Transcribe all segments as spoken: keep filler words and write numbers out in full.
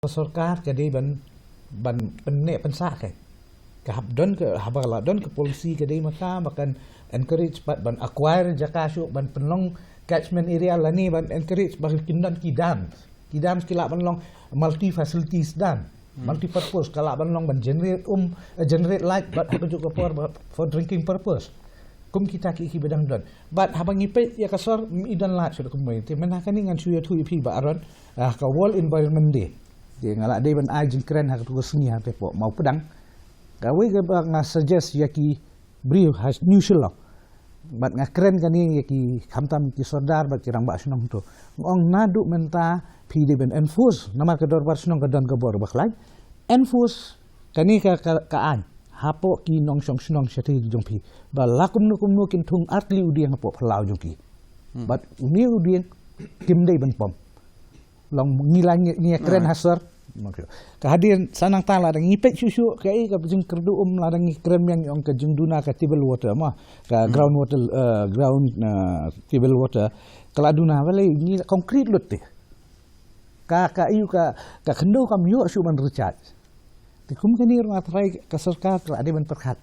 Ka sorkar ka dei ban, ban pynneh pynsah ka. Ka hap don ka, haba la don ka policy ka dei ma ka, ba kan encourage pat ban acquire jaka shuh, ban pynlong catchment area lane ban encourage ba kin don ki dams. Ki dams ki lah ban long multi facilities dam. Multi purpose, ka lah ban long ban generate um, eh, generate light, bad ha kajuh ka por ba for drinking purpose. Kum kita ki, ki ba dang don. Bad haba ngi peit ïa ka sor, i don lad shuh kumne. Te mynta kane ngan shu ïathuh ïa phi Bah Aaron, ah, ka World Environment Day. Te nga lah dei ban ai jingkren ha katu ka sngi ha te pok Mawpdang. Kawei kaba nga suggest ïa ki briew ha New Shillong, bad nga kren kane ïa ki, khamtam ki sordar bad ki rangbah shnong to. Nga ong naduh mynta phi dei ban enforce, namar ka dorbar shnong ka don ka bor bakhlaiñ. Enforce kane ka, ka, ka aiñ hapoh ki nongshong shnong shatei jong phi, ba la kumno kumno kin thung artylli u dieng hapoh phyllaw jong ki. Bad une u dieng kim dei ban pom. Long ngi la ngi, ngi kren ha sor. Ka hadien sa nangta lada ngi peit shuh shuh kaei ka jingkyrduh um, lada ngi kren biang ong ka jingduna ka table water ma, ka ground water, eh, ground, eh, table water. Ka la duna, balei ngi la concrete lut te. Ka, ka ïoh ka, ka khyndew kam ïoh shuh ban recharge. Te kum kane ruh nga tharai ka sorkar ka la dei ban pyrkhat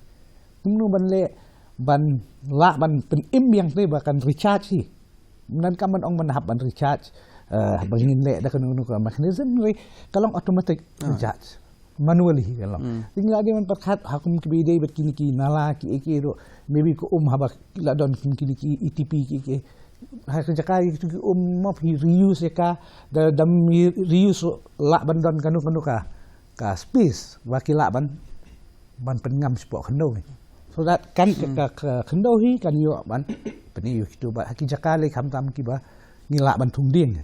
kumno ban leh, ban lah ban pynim biang te ba kan recharge hi. Mynta kam ban ong ban hap ban recharge, eh, ba ngin leh da kano kano ka mechanism, hynrei ka long automatic recharge. Manually ka long. Te ngi la dei ban pyrkhat ha kum kiba dei bad kine ki nala kiei kiei ruh, maybe ka um haba la don kum kine ki E T P kiei kiei. Ha ka jaka kitu ki um ma phi reuse ïa ka, da, da reuse lah ban don kano kano ka, ka space ba ki lah ban, ban pynngam shapoh khyndew ngi. So that kan ka, ka, ka khyndew hi kan ïoh ban pyni ïa kitu, bad ha ki jaka lei khamtam kiba ngi lah ban thung dieng.